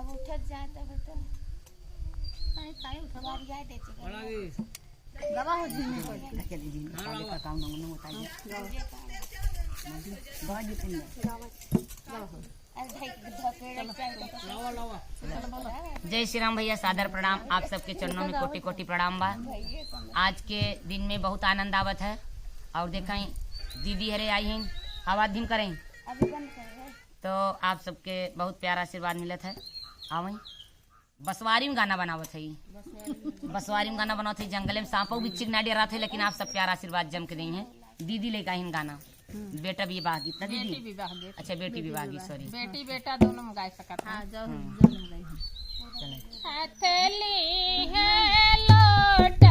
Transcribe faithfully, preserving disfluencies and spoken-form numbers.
उठत जाए तब तो। नहीं, काहे उठबा? बरिया दे दे। बड़ा गे। दवा हो जी में कोई। जय श्री राम भैया, सादर प्रणाम, आप सबके चरणों में कोटि कोटि प्रणाम बा। आज के दिन में बहुत आनंद आवत है। और देखें, दीदी हरे आई हैं, आवाज धीम करें। तो आप सबके बहुत प्यारा आशीर्वाद मिलत है। आवें। बसवारी में गाना बनावत है। बसवारी में गाना बनावत है, जंगले में सांपो बिच्छी के ना डरात है, लेकिन आप सब प्यारा आशीर्वाद जम के देई हैं। दीदी लेके आई हैं गाना। बेटा विवाह गीत ना दीदी? बेटी विवाह गीत। अच्छा, बेटी विवाह गीत, सॉरी। बेटी बेटा दोनों में गा सकत हैं। हाँ, जौन, हम्म। जौन में गाई हैं। चलें। हथेली है लोट